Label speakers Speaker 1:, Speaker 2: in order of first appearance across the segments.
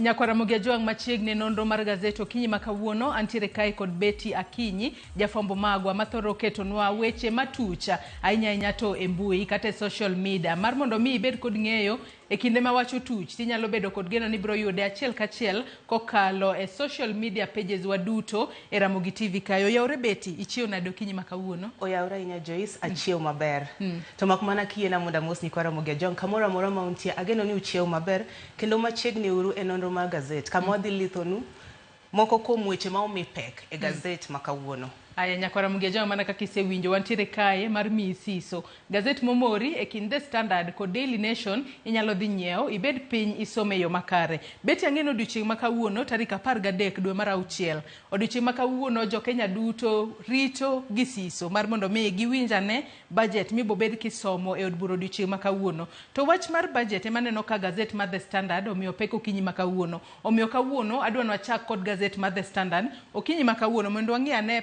Speaker 1: Nyakwar Ramogi Ajwang' machiegni e nonro mar gazet okinyi ma kawuono antiere kae kod Betty Akinyi jafwambo magwa mathoro ketonwa weche matuch ahinya ahinya to e mbui kata e social media mar mondo mi ibed kod ng'eyo e kinde ma wach otuch tinyalo bedo kod geno ni ibiro yude achiel kachiel kokalo e social media pages wa duto e Ramogi TV kae. Oyawore Betty, ichiew nade okinyi ma kawuono?
Speaker 2: Oyawore ahinya Joyce, achiew maber. To mak mana kiyiena mondo amos nyikwa Ramogi Ajwang' kamoro amora ma untie, ageno ni uchiew maber kendo machiegni uru e nonro mar gazet kama wadhi lithonu moko kuom weche ma omi pek e gazet ma kawuono.
Speaker 1: Aya nyakwar Ramogi Ajwang' mana kaka isewinjo wantiere kae mar miyi siso. Gazet momori e kind The Standard kod Daily Nation inyalo dhi nyiewo ibed piny isome e yo makare. Betty ang'e ni odiochieng' ma kawuono tarik 13 dwe mar auchiel. Odiochieng' ma kawuono jo Kenya duto rito gi siso mar mondo mi giwinj ane budget mibobed kisomo e od bura odiochieng' ma kawuono. To wach mar budget ema aneno ka gazet mar The Standard omiyo pek okinyi ma kawuono. Omiyo kawuono adwa ni wachak kod gazet mar The Standard okinyi ma kawuono mondo wang'i ane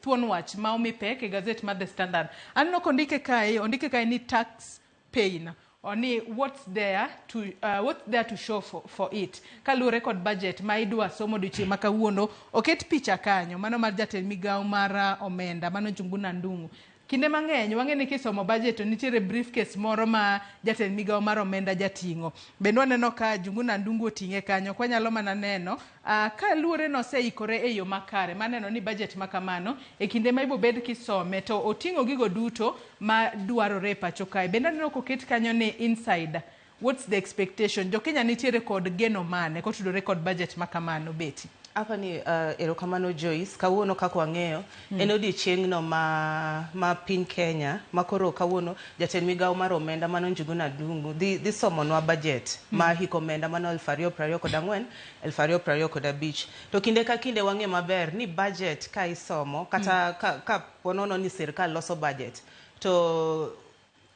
Speaker 1: thuon wach ma omi pek e gazet mar The Standard. Aneno kondike kae, ondike kae ni tax pain or ni what's there to what's there to show for it. Kaluwore kod budget ma idwa somo odiochieng' ma kawuono, oket picha kanyo mano mar jatend migawo mar omenda mano Njuguna Ndung'u. Kinde mang'eny wang'e ni kisomo budget to nitiere briefcase moro ma jatend migawo mar omenda jating'o. Bende waneno ka Njuguna Ndung'u oting'e kanyo, ok wanyalo mana neno kaluwore noseikore e yo makare maneno ni budget ma kamano e kinde ma ibobed kisome to oting'o gigo duto ma dwarore e pacho kae. Bende aneno koket kanyo ni inside what's the expectation? Jo Kenya nitiere kod geno mane kotudore kod budget ma kamano Betty?
Speaker 2: Apa ni erokamano Joyce, kawuono kaka wang'eyo en odiochieng'no ma piny Kenya ma koro kawuono jatend migawo mar omenda mano Njuguna Ndung'u dhi somonwa budget ma hik omenda mano 2024 2025. To kinde ka kinde wang'e maber ni budget ka isomo kata ka ponono ni sirkal loso budget to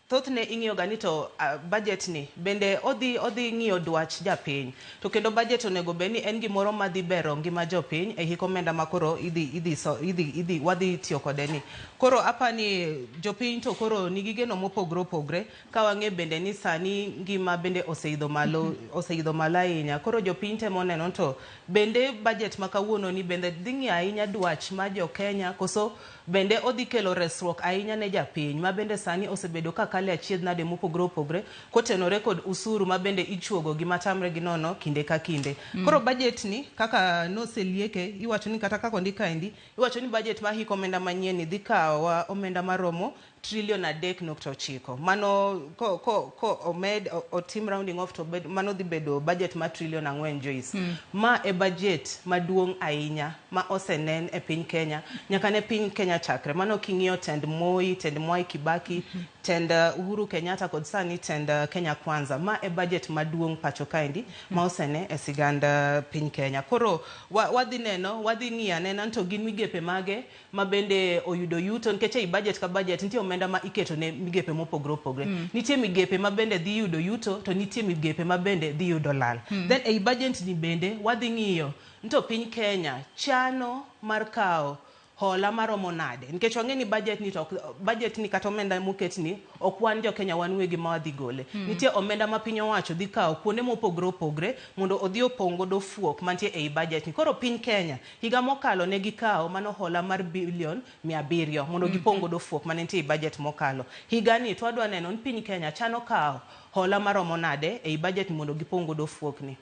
Speaker 2: thothne ing'iyo ga ni to budget ni bende odhi ng'iyo dwach japiny. To kendo budget onego bed ni en gimoro madhi bero ngima jopiny e hik omenda ma koro idhi wadhi tiyo kode ni. Koro apani jopiny to koro nigi geno mopogre opogre ka wang'e bende ni sani ngima bende oseidho malo oseidho malo ahinya. Koro jopiny temo neno to bende budget ma kawuono ni bende dhi ng'iyo ahinya dwach mar jo Kenya koso bende odhi kelo resruok ahinya ne japiny ma bende sani osebedo ka kale achiedh nade mopogre opogre kotenore kod usuru ma bende ichuogo gi matamre gi nono kinde ka kinde. Koro budget ni kaka noselieke iwacho ni kata kaka ondik kaendi iwacho ni budget mar hik omenda manyien ni dhi kawowa omenda maromo trilion 3.9. Mano ko omed otim rounding off to bed, mano dhi bedo budget mar trilion 4 Joyce. Ma e budget maduong' ahinya ma osenen e piny Kenya nyaka ne piny Kenya chakre. Mano king'iyo tend Moi, tend Mwai Kibaki, tend Uhuru Kenyatta kod sani tend Kenya Kwanza. Ma e budget maduong' pacho kaendi ma osene e sigand piny Kenya. Koro wadhi neno, wadhi ng'iyo anena to gin migepe mage ma bende oyudo yuto nikech ei budget ka budget nitie omenda ma iketo ne migepe mopogre opogre. Nitie migepe ma bende dhi yudo yuto to nitie migepe ma bende dhi yudo lal. Then ei budget ni bende wadhi ng'iyo to piny Kenya chano mar kawo hola maromo nade nikech wang'e ni budget ni to budget ni kata omenda moket ni ok wan jo Kenya wan wegi ma wadhi gole. Nitie omenda ma piny owacho dhi kawo kuonde mopogre opogre mondo odhi opong' godo fuok mantie ei budget ni. Koro piny Kenya higa mokalo ne gikawo mano hola mar bilion 700 mondo gipong' godo fuok mane nitie ei budget mokalo. Higa ni to wadwa neno ni piny Kenya chano kawo hola maromo nade ei budget mondo gipong' godo fuok ni.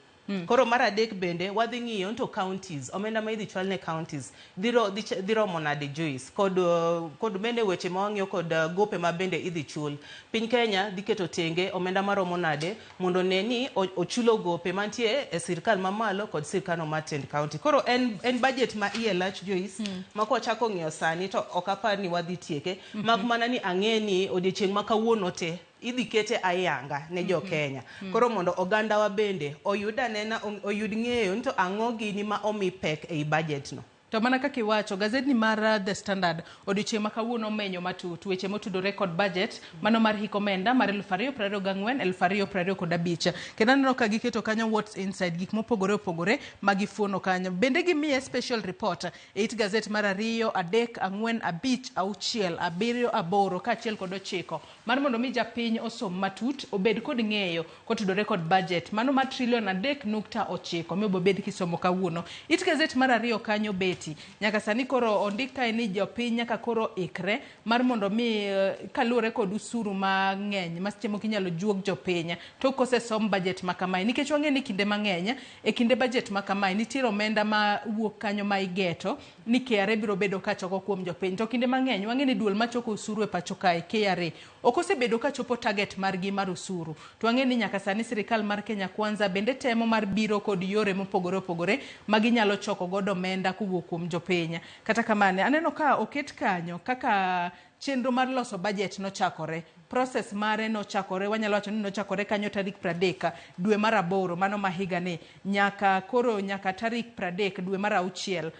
Speaker 2: Koro mar adek bende wadhi ng'iyo to counties omenda ma idhi chwal ne counties dhi romo nade Joyce kod bende weche ma wang'iyo kod gope ma bende idhi chul. Piny Kenya dhi keto tenge omenda maromo nade mondo ne ni ochulo gope mantie e sirkal mamalo kod sirkal no mar tend county. Koro en budget ma iye lach Joyce ma kwachako ng'iyo sani to ok apar ni wadhi tieke mak mana ni ang'e ni odiochieng' ma kawuono te idhi kete ayanga ne jo Kenya. Koro mondo ogandawa bende oyud anena oyud ng'eyo ni to ang'o gini ma omi pek ei budget no.
Speaker 1: To mana kaka iwacho, gazetni mar The Standard odiochieng' ma kawuono omenyo matut weche motudore kod budget mano mar hik omenda mar 2024 2025. Kendo aneno ka giketo kanyo what's inside, gik mopogore opogore ma gifuono kanyo. Bende gimiye special report e it gazet mar 2, 3, 4, 5, 6, 7, 8 kaachiel kod 9 mar mondo mi japiny osom matut, obed kod ng'eyo kotudore kod budget mano mar trilion 3.9 mibobed kisomo kawuono. It gazet mar 2 kanyo Beti, nyaka sani koro ondik kae ni jopiny nyaka koro ikre mar mondo mi kaluwore kod usuru mang'eny ma seche moko inyalo juog jopiny tok kosesom budget ma kamae, nikech wang'e ni kinde mang'eny e kinde budget ma kamae nitiere omenda ma wuok kanyo ma igeto ni KRA biro bedo kachoko kuom jopiny, to kinde mang'eny wang'e ni duol machoko usuru e pacho kae KRA ok osebedo kachopo target margi mar usuru. To wang'e ni nyaka sani sirikal mar Kenya Kwanza bende temo mar biro kod yore mopogore opogore ma ginyalo choko godo omenda kowuok kuom jopiny. Kata kamano, aneno ka oket kanyo kaka chenro mar loso budget nochakore. Process mare nochakore, wanyalo wacho ni nochakore kanyo tarik 30 dwe mar 8 mano ma higani nyaka koro nyaka tarik 30 dwe mar 6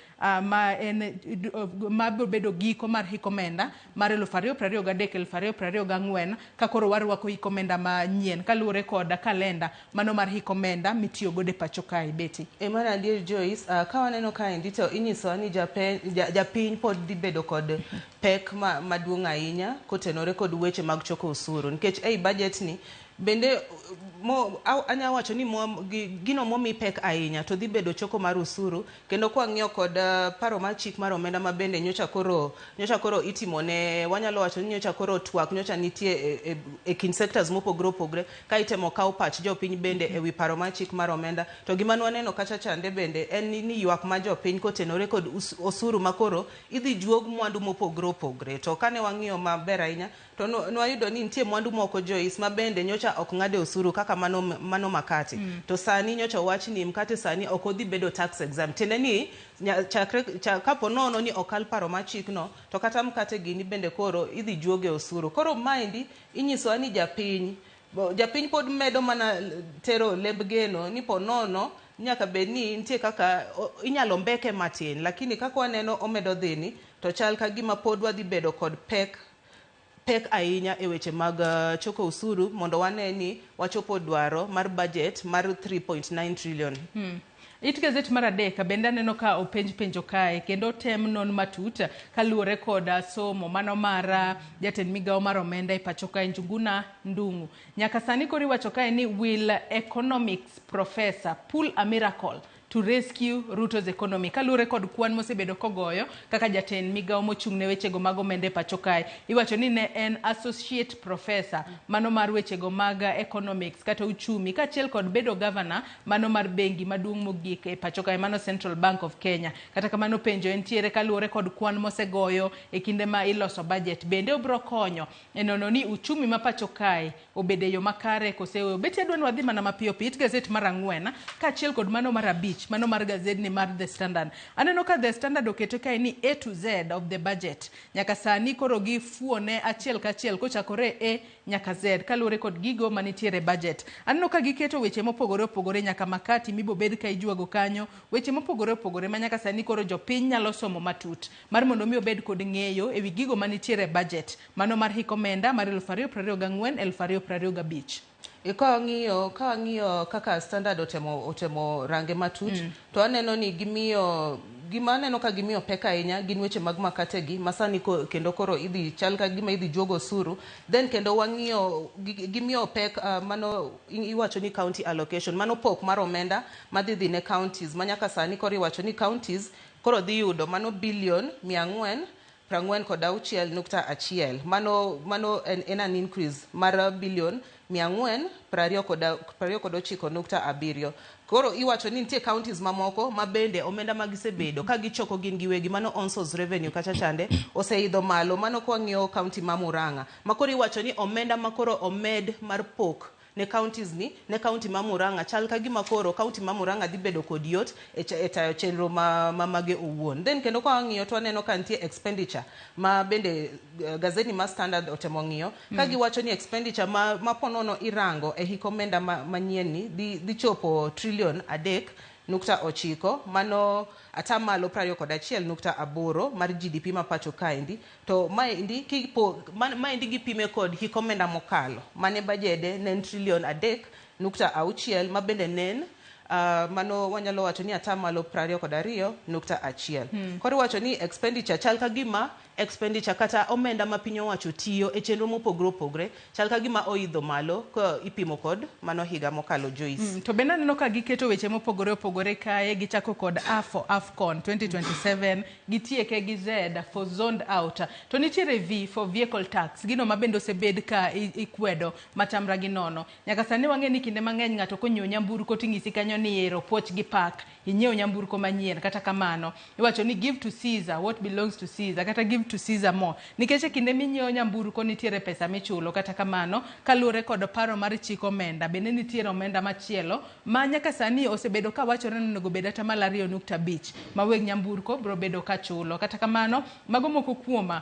Speaker 1: ma en ma biro bedo giko mar hik omenda mar 2023 2024 ka koro warwako hik omenda manyien kaluwore kod kalenda mano mar hik omenda mitiyo godo e pacho kae. Beti.
Speaker 2: E mano adier Joyce, ka waneno kaendi to inyisowa ni japiny pod dhi bedo kod pek maduong' ahinya kotenore kod weche mag choko osuru, nikech ei budget ni bende anya wacho ni gino momi pek ahinya to dhi bedo choko mar osuru, kendo kwang'iyo kod paro mar chik mar omenda ma bende nyocha koro itimone, wanyalo wacho ni nyocha koro twak nyocha nitie e kind sectors mopogore opogore ka itemo kaw pach jopiny bende ewi paro mar chik mar omenda. To gima nwaneno kacha chande bende en ni ywak ma jopiny kotenore kod osuru makoro idhi juog mwandu mopogore opogore. To kane wang'iyo maber ahinya to nwayudo ni nitie mwandu moko Joyce ma bende nyocha ok ng'ade osuru kaka mano makate. To sani nyocha owach ni mkate sani ok odhi bedo tax exempt. Tiende ni chakre kapo nono ni okal paro mar chikno to kata mkate gini bende koro idhi juoge osuru. Koro maendi inyisowa ni japiny pod medo mana tero lemb geno ni po nono nyaka bed ni nitie kaka inyalo mbeke matin, lakini kaka waneno omedo dhini to chal ka gima pod wadhi bedo kod pek ahinya e weche mag choko osuru mondo wane ni wachopo dwaro mar budget mar 3.9 trillion.
Speaker 1: It gazet mar 3 bende aneno ka openj penjo kae kendo tem non matut kaluwore kod somo mano mar jatend migawo mar omenda e pacho kae Njuguna Ndung'u. Nyaka sani koro iwacho kae ni will economics professor pull a miracle to rescue Ruto's economy kaluwore kod kwan mosebedo kogoyo kaka jatend migawo mochung' ne wechego mag omenda e pacho kae. Iwacho ni ne en associate professor mano mar wechego mag economics kata uchumi kaachiel kod bedo governor mano mar bengi maduong' mogik e pacho kae mano Central Bank of Kenya. Kata kamano penjo entiere kaluwore kod kwan mosegoyo e kinde ma iloso budget, bende obiro konyo e nono ni uchumi ma pacho kae obed e yo makare kose oyo. Beti adwa ni wadhi mana mapiyo piyo it gazet mar 4 kaachiel kod mano mar 5 mano mar gazetni mar The Standard. Aneno ka The Standard oketo kae ni A to Z of the budget. Nyaka sani koro gifuone achiel kachiel kochakore A nyaka Z kaluwore kod gigo manitiere budget. Aneno ka giketo weche mopogore opogore nyaka makati mibobed ka ijuago kanyo, weche mopogore opogore ma nyaka sani koro jopiny nyalo somo matut mar mondo mi obed kod ng'eyo ewi gigo manitiere budget mano mar hik omenda mar 2024 2025.
Speaker 2: Ka wang'iyo kaka Standard otemo range matut, to aneno ni gimiyo gima aneno ka gimiyo pek ahinya gin weche mag makate gi masani kendo koro idhi chal ka gima idhi juogo osuru. Then kendo wang'iyo gimiyo pek mano iwacho ni county allocation, mano pok mar omenda madhi dhi ne counties ma nyaka sani koro iwacho ni counties koro dhi yudo mano billion 446.1. Mano en an increase mar billion 429.7. Koro iwacho ni nitie counties mamoko ma bende omenda ma gisebedo ka gichoko gin giwegi mano on source revenue kacha chande oseidho malo. Mano kwang'iyo county ma Murang'a ma koro iwacho ni omenda ma koro omed mar pok ne counties ni ne county ma Murang'a chal ka gima koro county ma Murang'a dhi bedo kod yot e tayo chenro ma mage owuon. Then kendo ka wang'iyo to waneno ka nitie expenditure ma bende gazeti ma Standard otemo ng'iyo ka giwacho ni expenditure ma ponono irango e hik omenda manyien ni dhi chopo trillion 3. nukta 9, mano 21.8% mar GDP ma pacho kaendi. To maendi kipo maendi gipime kod hik omenda mokalo mane bajede ne en trilion 3.6, ma bende ne en mano wanyalo wacho ni 22.1%. Koro iwacho ni expenditure chal ka gima expenditure kata omenda ma piny owacho tiyo e chenro mopogore opogore chal ka gima oidho malo ka ipimo kod mano higa mokalo, Joyce.
Speaker 1: To bende aneno ka giketo weche mopogore opogore kae. Gichako kod A for AFCON 2027, gitieke gi Z for zoned out, to nitiere V for vehicle tax, gino ma bende osebed ka ikwedo matamra gi nono. Nyaka sani wang'e ni kinde mang'eny ng'ato konyiewo nyamburko ting'isi kanyo ni ero puoch gi pak inyiewo nyamburko manyien. Kata kamano iwacho ni give to Caesar what belongs to Caesar, kata give to Caesar more, nikech e kinde minyiewo nyamburko nitiere pesa michulo. Kata kamano, kaluwore kod paro mar chik omenda, bende nitiere omenda machielo ma nyaka sani osebedo ka wachore ni onego bed 2.5% ma weg nyamburko biro bedo ka chulo. Kata kamano, mago moko kuom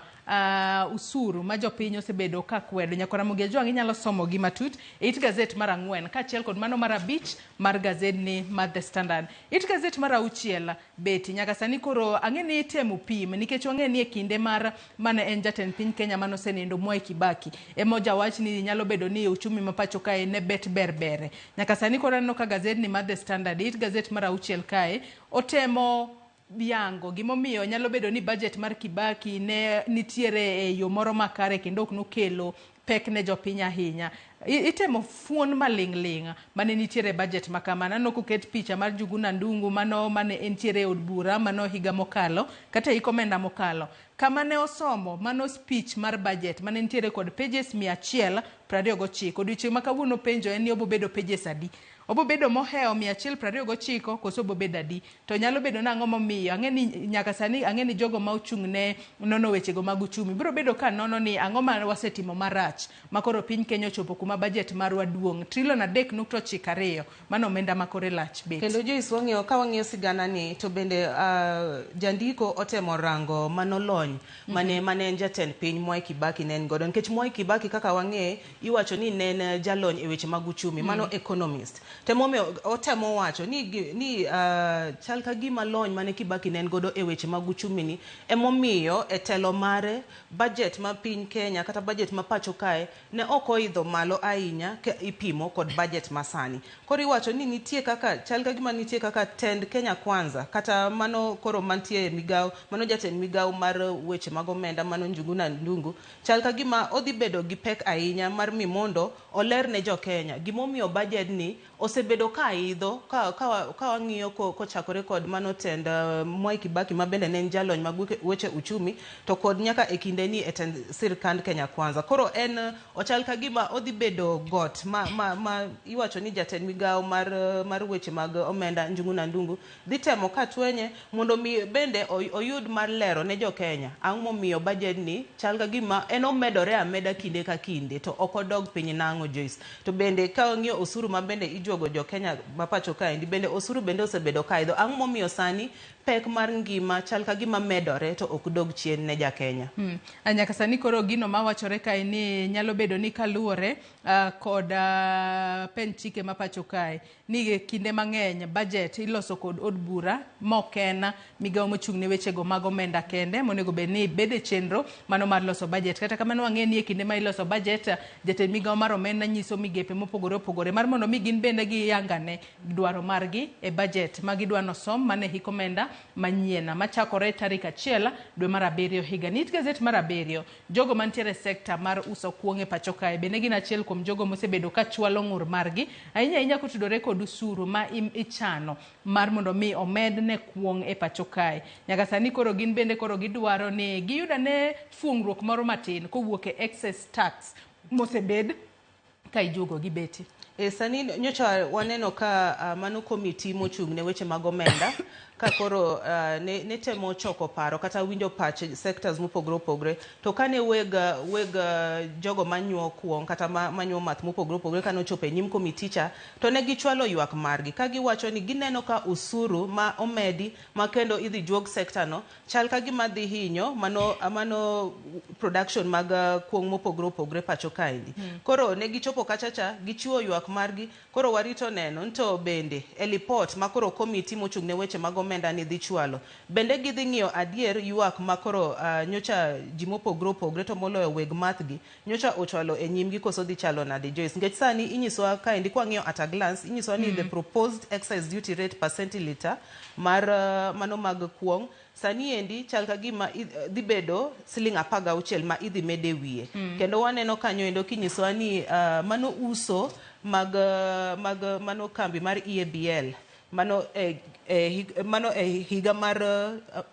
Speaker 1: usuru ma jopiny osebedo ka kwedo. Nyakora Ramogi Ajwang', inyalo somo gi matut e it gazet mar 4 kaachiel kod mano mar 5 mar gazedni mar The Standard. It gazet mar 6 beti nyaka sani koro ang'e ni itemo pim, nikech wang'e ni e kinde mar mane en jatend piny Kenya mane osenindo Mwai Kibaki ema ojawach ni nyalo bedo ni uchumi ma pacho kae ne bet ber bere. Nyaka sani koro aneno ka gazedni mar The Standard, it gazet mar 6 kae otemo yango gimomiyo nyalo bedo ni budget mar Kibaki ne nitiere e yo moro makare kendo ok nokelo pek ne jopiny ahinya. Itemo fuon maling' ling' mane nitiere e budget ma kamano. Aneno koket picha mar Njuguna Ndung'u mano mane entiere e od bura mano higa mokalo kata e hik omenda mokalo, kama ne osomo mano speech mar budget mane nitiere kod pages 129. Odiochieng' ma kawuono penjo en ni obobedo pages adi? Obobedo mohewo 129 koso obobedo adi? To nyalo bedo nang'o momiyo ang'e ni nyaka sani ang'e ni jogo ma ochung' ne nono wechego mag uchumi biro bedo ka nono ni ang'o ma wasetimo marach ma koro piny Kenya ochopo kuma budget marwa duong' trilion 3.92, mano omenda ma kore lach bet.
Speaker 2: Kendo Joyce, wang'iyo ka wang'iyo sigana ni to bende jandiko otemo rango mano lony mane en jatend piny Mwai Kibaki ne en godo, nikech Mwai Kibaki kaka wang'e iwacho ni ne en jalony e weche mag uchumi, mano economist. Temomiyo otemo wacho ni chal ka gima lony mane Kibaki ne en godo e weche mag uchumi ni emomiyo e telo mare budget ma piny Kenya kata budget ma pacho kae ne ok oidho malo ahinya ka ipimo kod budget masani. Koro iwacho ni nitie kaka chal ka gima nitie kaka tend Kenya Kwanza kata mano koro mantie e migawo mano jatend migawo mar weche mag omenda mano Njuguna Ndung'u chal ka gima odhi bedo gi pek ahinya mar mi mondo oler ne jo Kenya gimomiyo budget ni osebedo ka idho ka wang'iyo kochakore kod mano tend Mwai Kibaki ma bende ne en jalony mag weche uchumi to kod nyaka e kinde ni e tend sirkand Kenya Kwanza. Koro en ochal ka gima odhi bedo got ma iwacho ni jatend migawo mar weche mag omenda Njuguna Ndung'u dhi temo ka twenye mondo mi bende oyud mar lero ne jo Kenya ang'o momiyo budget ni chal ka gima en omedore ameda kinde ka kinde to ok odog piny nang'o, Joyce. To bende ka wang'iyo osuru ma bende ijuogo jo Kenya ma pacho kaendi, bende osuru bende osebedo ka idho. Ang'o momiyo sani pek mar ngima chal ka gima medore to ok dog chien ne ja Kenya?
Speaker 1: Nyaka sani koro gino mawachore kae ni nyalo bedo ni kaluwore kod pen chike ma pacho kae ni kinde mang'eny budget iloso kod od bura mok en migawo mochung' ne wechego mag omenda kende monego bed ni bede chenro mano mar loso budget. Kata kamano, wang'e ni e kinde ma iloso budget, jatend migawo mar omenda nyiso migepe mopogore opogore mar mondo mi gin bende giyangane dwaro margi e budget ma gidwa nosom mane hik omenda manyien machakore tarik 1 dwe mar 7 higani. It gazet mar 7, jogo mantiere e sekta mar uso kuong' e pacho kae bende gin achiel kuom jogo mosebedo ka chwalo ng'ur margi ahinya ahinya kotudore kod osuru ma ichano mar mondo mi omed ne kuong' e pacho kae. Nyaka sani koro gin bende koro gidwaro ni giyud ane fuong'ruok moro matin kowuok e excess tax mosebed ka ijuogo gi beti.
Speaker 2: E, sani nyocha waneno ka mano komiti mochung' ne weche mag omenda ka koro ne temo choko paro kata winjo pach sectors mopogore opogore, to kane weg jogo manyuo kuong' kata manyuo math mopogore opogore kane ochopo e nyim komiti cha to ne gichwalo ywak margi ka giwacho ni gineno ka osuru ma omedi ma kendo idhi juog sector no chal ka gima dhi hinyo mano production mag kuong' mopogore opogore pacho kaendi. Koro ne gichopo gichopo kacha cha gichiwo ywak margi. Koro warito neno ni to bende e lipot ma koro komiti mochung' ne weche mag omenda ni dhi chwalo, bende gidhi ng'iyo adier ywak ma koro nyocha ji mopogre opogre to moloyo weg math gi nyocha ochwalo e nyimgi koso dhi chalo nade Joyce? Nikech sani inyisowa kaendi kwang'iyo at a glance inyisowa ni the proposed excise duty rate per centiliter mar mano mag kuong' sani endi chal ka gima dhi bedo siling 16 ma idhi med e wiye. Kendo waneno kanyo endo kinyisowa ni mano uso mag mano kambi mar EABL mano e higa mar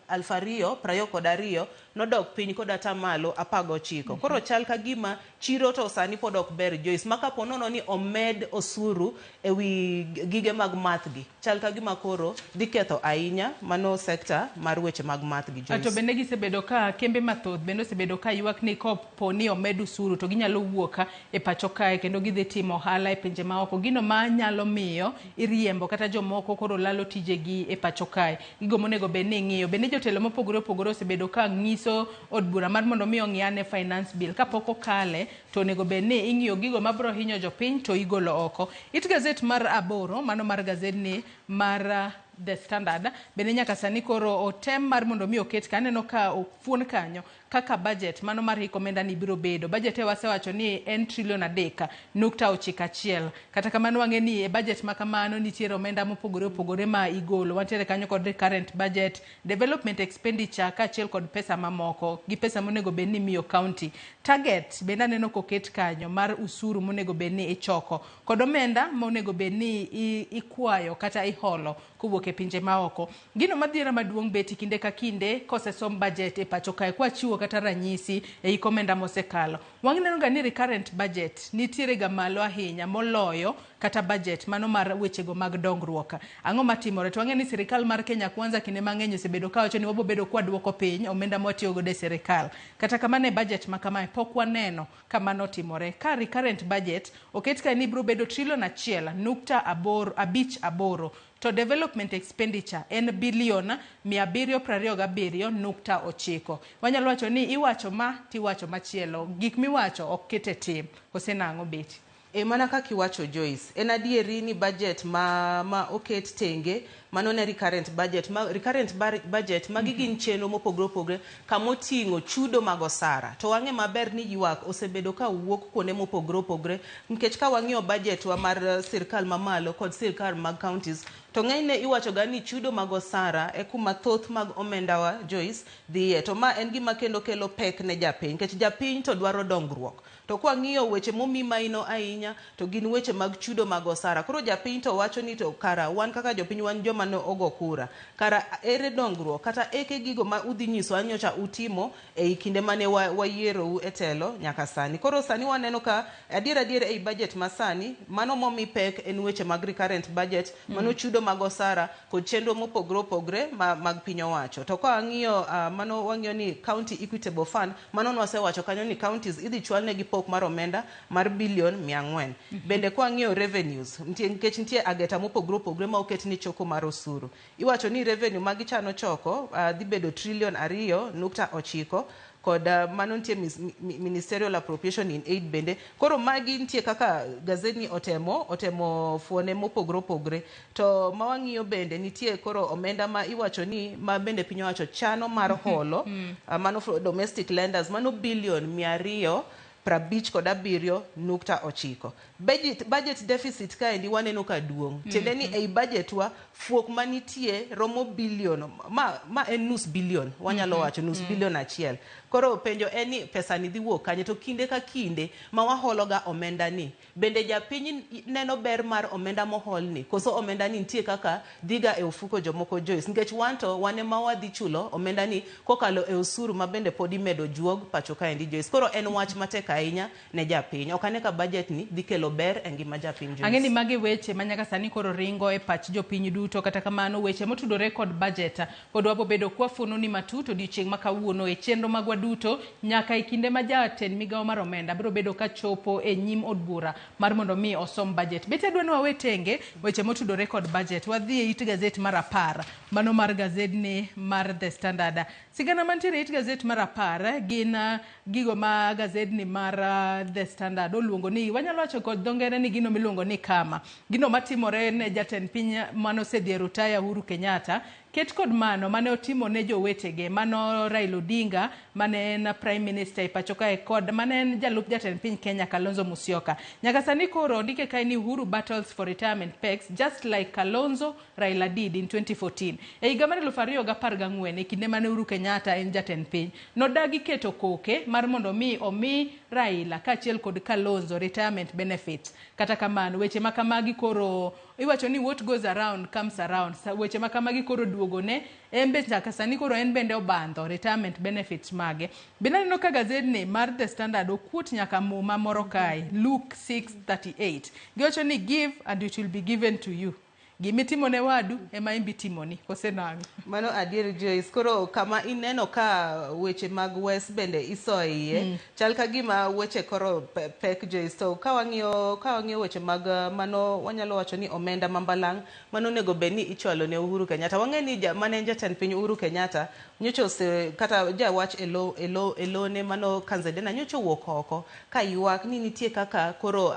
Speaker 2: 2022 nodok piny kod atamalo 19. Koro chal ka gima chiro to sani pod ok ber Joyce, ma kapo nono ni omed osuru e wi gige mag math gi, chal ka gima koro dhi ketho ahinya mano sekta mar weche mag math gi Joyce.
Speaker 1: To bende gisebedo ka kembe mathoth bende osebedo ka ywak ni kopo ni omed osuru to ginyalo wuok e pacho kae kendo gidhi timo ohala e pinje maoko. Gino ma nyalo miyo iriembo kata jomoko koro lalo tijegi e pacho kae. Gigo monego bed ni ing'iyo. Bende jotelo mopogore opogore osebedo ka ng'iso od bura mar mondo mi ong'i ane finance bill. Kapok okale to onego bed ni ing'iyo gigo mabiro hinyo jopiny to igolo oko. It gazet mar 8, mano mar gazet ni mar The Standard, bende nyaka sani koro otem mar mondo mi oket ka aneno ka ofuon kanyo kaka budget mano mar hik omenda ni biro bedo. Budget e wasewacho ni en trilion 3.91. Kata kamano wang'e ni e budget ma kamano nitiere omenda mopogore opogore ma igolo. Wantiere kanyo kod recurrent budget, development expenditure kaachiel kod pesa mamoko gi pesa monego bed ni imiyo county. Target bende aneno koket kanyo mar usuru monego bed ni ichoko kod omenda monego bed ni ikwayo kata iholo kowuok e pinje maoko. Gino madhiera maduong' bet kinde ka kinde kosesom budget e pacho kae kwachiwo kata ranyisi e hik omenda mosekalo. Waneno ga ni recurrent budget nitiere ga malo ahinya moloyo kata budget mano mar wechego mag dongruok. Ang'o matimore? To wang'e ni sirikal mar Kenya Kwanza kinde mang'eny osebedo kawacho ni wabobedo kwaduoko piny omenda mwatiyo godo e sirikal. Kata kamano e budget ma kamae pok waneno ka mano otimore. Ka recurrent budget oket ka ni biro bedo trilion 1.858 to development expenditure en bilion 727.9. Wanyalo wacho ni iwacho ma tiwacho machielo. Gik miwacho ok ket e tim. Kose nang'o Betty?
Speaker 2: E mana kaka iwacho Joyce, en adieri ni budget ma oket tenge mano ne recurrent budget. Ma recurrent budget magi gin chenro mopogore opogore kamoting'o chudo mag osara. To wang'e maber ni ywak osebedo ka wuok kuonde mopogore opogore nikech ka wang'iyo budget wa mar sirkal mamalo kod sirkal mag counties to ng'enyne iwacho ga ni chudo mag osara e kuma thoth mag omendawa Joyce dhiye. To ma en gima kendo kelo pek ne japiny nikech japiny to dwaro dongruok. To kwang'iyo weche momi maino ahinya to gin weche mag chudo mag osara. Koro japiny to wacho ni to kara wan kaka jopiny wan joma ne ogo kura. Kara ere dongruok kata eke gigo ma udhi nyisowa nyocha utimo ei kinde mane wayierou e telo nyaka sani. Koro sani waneno ka adier adier ei budget ma sani mano momi pek en weche mag recurrent budget, mano chudo mag osara kod chenro mopogore opogore mag piny owacho. To ka wang'iyo mano wang'iyo ni county equitable fund, mano nwasewacho kanyo ni counties idhi chwalnegi pok mar omenda mar bilion 400. Bende kwang'iyo revenues, nikech nitie ageta mopogore opogore ma oket ni choko mar osuru. Iwacho ni revenue ma gichano choko dhi bedo trilion 2.9 kod mano nitie ministerial appropriation in aid bende. Koro magi nitie kaka gazeti otemo fuone mopogore opogore. To ma wang'iyo bende nitie koro omenda ma iwacho ni ma bende piny owacho chano mar holo, mano domestic lenders, mano bilion 257.9. Budget deficit kaendi waneno ka duong'. Tiende ni ei budget wa fuok manitie romo bilion, ma en nus bilion, wanyalo wacho nus bilion achiel. Koro penjo en ni pesa ni dhi wuok kanye to kinde ka kinde ma waholo ga omenda ni, bende japiny neno ber mar omenda moholni koso omenda ni nitie kaka dhiga e ofuko jomoko Joyce, nikech wan to wan ema wadhi chulo omenda ni kokalo e osuru ma bende pod imedo juog pacho kaendi Joyce. Koro en wach matek ahinya ne japiny. Ok ane ka budget ni dhi kelo ber e ngima japiny Joyce.
Speaker 1: Ang'e ni magi weche ma nyaka sani koro ringo e pach jopiny duto. Kata kamano weche motudore kod budget pod wabobedo kwafuono ni matut odiochieng' ma kawuono e chenro magwa duto. duto nyaka e kinde ma jatend migawo mar omenda biro bedo ka chopo e nyim od bura mar mondo mi osom budget. Beti adwa ni wawe tenge weche motudore kod budget. Wadhi e it gazet mar 10, mano mar gazedni mar The Standard. Sigana mantiere e it gazet mar 10 gin gigo ma gazedni mar The Standard oluongo ni, wanyalo wacho kod dho ngere ni gino miluongo ni kama. Gino matimore ne jatend piny manosedhi e rutaya Uhuru Kenyatta, ket kod mano mane otimo ne jowetege, mano Raila Odinga mane en Prime Minister e pacho kae kod mane en jalup jatend piny Kenya Kalonzo Musyoka. Nyaka sani koro ondike kae ni Uhuru battles for retirement perks just like Kalonzo Raila did in 2014. E higa mar 2014 e kinde mane Uhuru Kenyatta en jatend piny, nodagi keto koke mar mondo mi omi Raila kaachiel kod Kalonzo retirement benefits. Kata kamano, weche ma kamagi koro iwacho ni what goes around comes around. Weche ma kamagi koro duogo ne en be nyaka sani koro en bende obandho retirement benefits mage. Bende aneno ka gazedni mar The Standard okuot nyaka muma moro kae, Luke 6:38. Giwacho ni give and it will be given to you. Gimitimo ne wadu ema in be itimoni, kose nang'o?
Speaker 2: Mano adier Joyce. Koro kama ineno ka weche mag West bende iso iye, chal ka gima weche koro pek Joyce. To ka wang'iyo weche mag mano wanyalo wacho ni omenda mambalang' mano onego bed ni ichwalo ne Uhuru Kenyatta. Wang'e ni mane en jatend piny Uhuru Kenyatta nyocha ose kata jawach e lone mano Kanzedena nyocha owuok oko ka ywak ni nitie kaka koro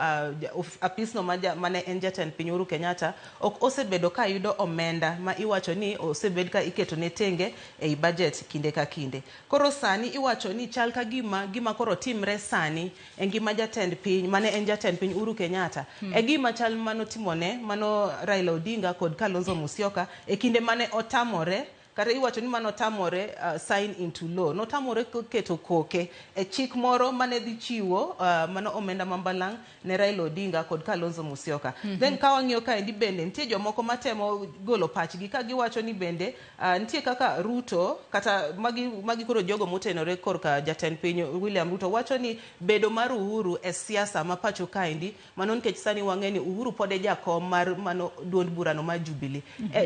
Speaker 2: apisno mane en jatend piny Uhuru Kenyatta ok osebedo ka yudo omenda ma iwacho ni osebed ka iketo ne tenge ei budget kinde ka kinde. Koro sani iwacho ni chal ka gima koro timre sani e ngima jatend piny mane en jatend piny Uhuru Kenyatta e gima chal manotimone mano Raila Odinga kod Kalonzo Musyoka e kinde mane otamore kata iwacho ni mano otamore sign into law, notamore keto koke e chik moro mane dhi chiwo mano omenda mambalang' ne Raila Odinga kod Kalonzo Musyoka. Then ka wang'iyo kaendi bende nitie jomoko matemo golo pachgi ka giwacho ni bende nitie kaka Ruto kata magi koro jogo motenore korka jatend piny William Ruto wacho ni bedo mar Uhuru e siasa ma pacho kaendi mano nikech sani wang'e ni Uhuru pod e jakom mar mano duond burano mar Jubilee.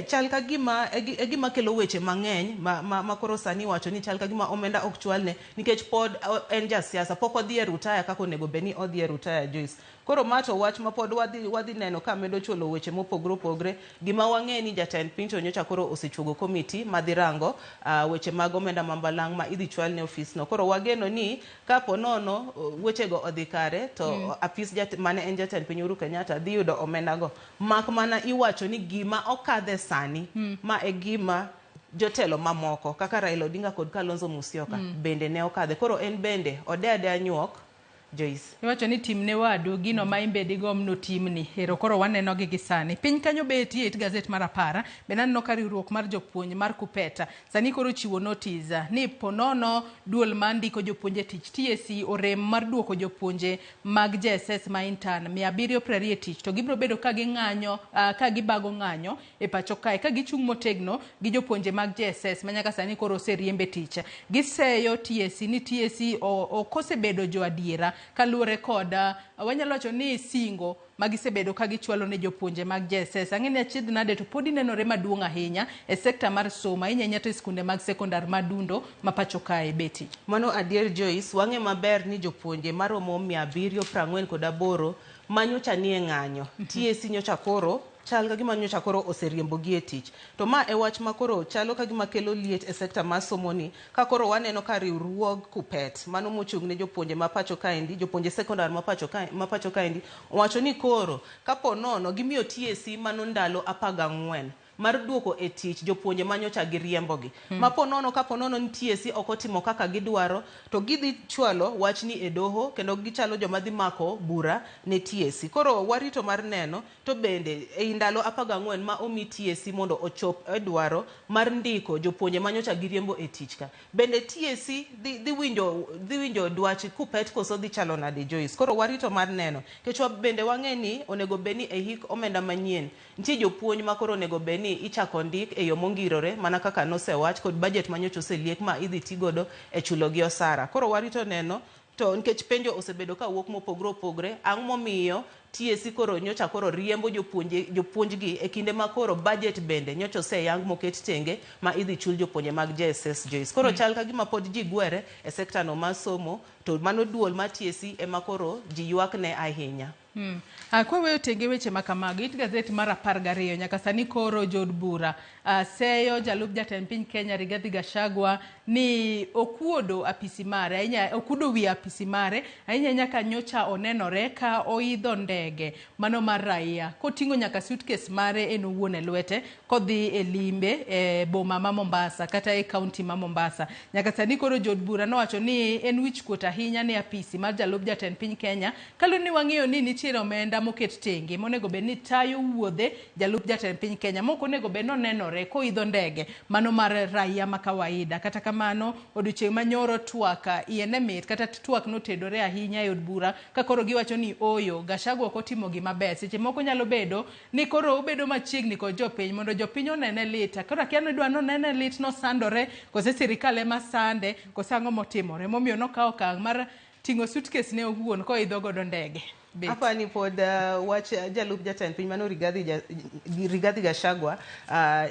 Speaker 2: Chal ka gima e gima kelo weche mang'eny ma koro sani wacho ni chal ka gima omenda ok chwalne nikech pod en jasiasa pok odhi e rutaya kaka onego bed ni odhi e rutaya Joyce. Koro ma to wach ma pod wadhi neno ka medo chulo weche mopogore opogore. Gima wang'e ni jatend piny to nyocha koro osechuogo komiti madhi rango weche mag omenda mambalang' ma idhi chwal ne ofis no. Koro wageno ni kapo nono wechego odhi kare to apis mane en jatend piny Uhuru Kenyatta dhi yudo omenda go. Mak mana iwacho ni gima okadhe sani ma e gima jotelo mamoko kaka Raila Odinga kod Kalonzo Musyoka bende ne okadhe. Koro en bende ode adea nyuok Joyce.
Speaker 1: Iwacho ni timne wadu gino ma imbe digom notimni. Ero koro waneno gi sani. Piny kanyo betie it gazet mar 10 bende aneno ka riwruok mar jopuonj mar Kupeta sani koro chiwo notice ni ponono duol mar ndiko jopuonje e tich TSC orem mar duoko jopuonje mag JSS ma intern 720 e tich to gibiro bedo ka ging'anyo ka gibago ng'anyo e pacho kae ka gichung' motegno gi jopuonje mag JSS ma nyaka sani koro oseriemb e tich. Giseyo TSC ni TSC ok osebedo jo adiera kaluwore kod wanyalo wacho ni singo magisebedo ka gichwalo ne jopuonje mag JSS. Ang'e ni achiedh nade to podi nenore maduong' ahinya e sekta mar somo ahinya ahinya to e skunde mag sekondar madundo ma pacho kae Betty.
Speaker 2: Mano adier Joyce, wang'e maber ni jopuonje maromo 748 ma nyocha nie ng'anyo. TSC nyocha koro chal ka gima nyocha koro oseriembo gi e tich. To ma e wach ma koro chalo ka gima kelo liet e sekta mar somo ni ka koro waneno ka riwruog Kupet mano mochung' ne jopuonje ma pacho kaendi, jopuonje sekondar ma pacho kaendi owacho ni koro kapo nono gimiyo TSC mano ndalo 14 mar duoko e tich jopuonje ma nyocha giriembogi. Ma kapo nono ni TSC ok otimo kaka gidwaro to gidhi chwalo wachni e doho kendo gichalo joma dhi mako bura ne TSC. Koro warito mar neno to bende ei ndalo 14 ma omi TSC mondo ochop e dwaro mar ndiko jopuonje ma nyocha giriembo e tich ka. Bende TSC dhi winjo dwach Kupet koso dhi chalo nade Joyce. Koro warito mar neno. Nikech bende wang'e ni onego bed ni e hik omenda manyien nitie jopuonj ma koro onego bed ni ichako ndik e yo mongirore mana kaka nosewach kod budget ma nyocha oseliek ma idhi ti godo e chulo gi osara. Koro warito neno to nikech penjo osebedo ka wuok mopogore opogore, ang'o momiyo TSC koro nyocha koro riembo jopuonje jopuonjgi e kinde ma koro budget bende nyocha oseyang moket tenge ma idhi chul jopuonje mag JSS Joyce. Koro chal ka gima pod ji gwere e sekta no mar somo to mano duol mar TSC ema koro ji ywak ne ahinya.
Speaker 1: Kwaweyo tenge weche ma kamago, it gazet mar 12 nyaka sani koro jood bura seyo jalup jatend piny Kenya Rigathi Gachagua ni okuodo apisi mare ahinya, okuodo wi apisi mare ahinya ahinya ka nyocha onenore ka oidho ndege mano mar raia koting'o nyaka suitcase mare en owuon e lwete kodhi e limbe e boma ma Mombasa kata e kaunti ma Mombasa. Nyaka sani koro jood bura nowacho ni en wichkuot ahinya ne apisi mar jalup jatend piny Kenya kaluwore ni wang'eyo ni nitiere omenda moket tenge monego bed ni tayo wuodhe jalup jatend piny Kenya mok onego bed ni onenore koidho ndege mano mar raia ma kawaida. Kata kamano odiochieng' manyoro twak iye ne mit kata twak notedore ahinya e od bura ka koro giwacho ni oyo Gachagua ok otimo gima ber. Seche moko nyalo bedo ni koro obedo machiegni kod jopiny mondo jopiny onene lit. Koro akia ni idwa ni onene lit nosandore kose sirikal ema sande kose ang'o motimore momiyo nokawo okang' mar ting'o suitcase ne owuon koidho godo ndege.
Speaker 2: Apani pod wach jalup jatend piny mano Rigathi Gachagua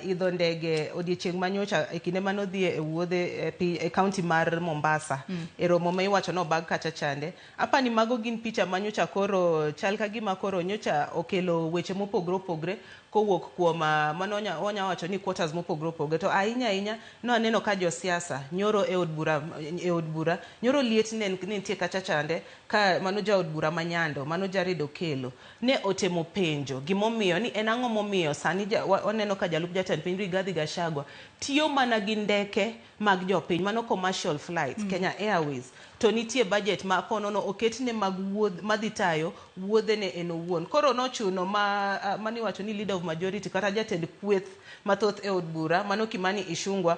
Speaker 2: idho ndege odiechieng' manyocha e kinde mane odhi e wuodhe e kaunti mar Mombasa e romo ma iwacho ni obag kacha chande. Apani mago gin picha manyocha koro chal ka gima koro nyocha okelo weche mopogore opogore kowuok kuom mano wanya wacho ni quarters mopogore opogore to ahinya ahinya no aneno ka josiasa nyoro e od bura e od bura nyoro liet ne nitie kacha chande ka mano jaod bura ma Nyando mano Jared Okello ne otemo penjo gimomiyo ni en ang'o momiyo sani waneno ka jalup jatend piny Rigathi Gachagua tiyo mana gi ndeke mag jopiny mano commercial flights Kenya Airways to nitie budget ma ponono oketne mag wuodh madhi tayo wuodhene en owuon. Koro nochuno ma maniwacho ni leader of majority kata jatend kweth mathoth e od bura mano Kimani Ichung'wa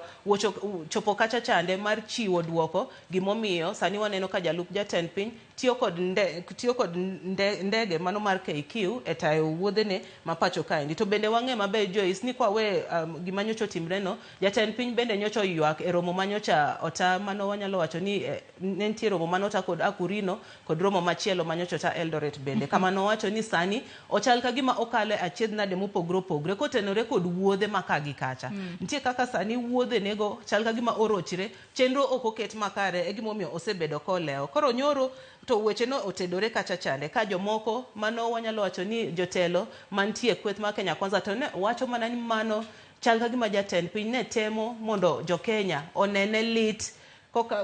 Speaker 2: chopo kacha chande mar chiwo duoko gimomiyo sani waneno ka jalup jatend piny tiyo kod ndege mano mar KQ e tayo wuodhene ma pacho kaendi. To bende wang'e maber Joyce ni kwawe gima nyocha otimre no, jatend piny bende nyocha oywak e romo manyocha ota mano wanyalo wacho ni ne nitie romo manota kod Akurino kod romo machielo manyocha ota Eldoret bende. Kama nowacho ni sani ochal ka gima okalo e achiedh nade mopogore opogore kotenore kod wuodhe ma ka gi kacha. Nitie kaka sani wuodhe nego chal ka gima orochre, chenro ok oket makare e gimomiyo osebedo kolewo. Koro nyoro to weche no otedore kacha chande ka jomoko mano wanyalo wacho ni jotelo mantie kweth mar Kenya Kwanza to ne wacho mana ni mano chal ka gima jatend piny ne temo mondo jo-Kenya onene lit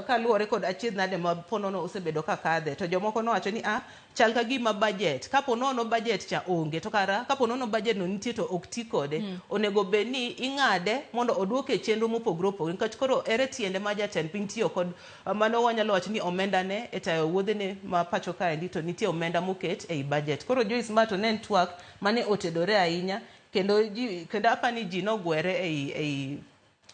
Speaker 2: kaluwore kod achiedh nade ma ponono osebedo ka kadhe. To jomoko nowacho ni chal ka gima budget kapo nono budget cha onge to kara kapo nono budget no nitie to ok ti kode onego bed ni ing'ade mondo oduoke chenro mopogore opogore nikech koro ere tiende ma jatend piny tiyo kod mano wanyalo wacho ni omenda ne e tayo wuodhene ma pacho kaendi to nitie omenda moket ei budget. Koro Joyce ma to ne en twak mane otedore ahinya kendo ji kendo apani ji nogwere ei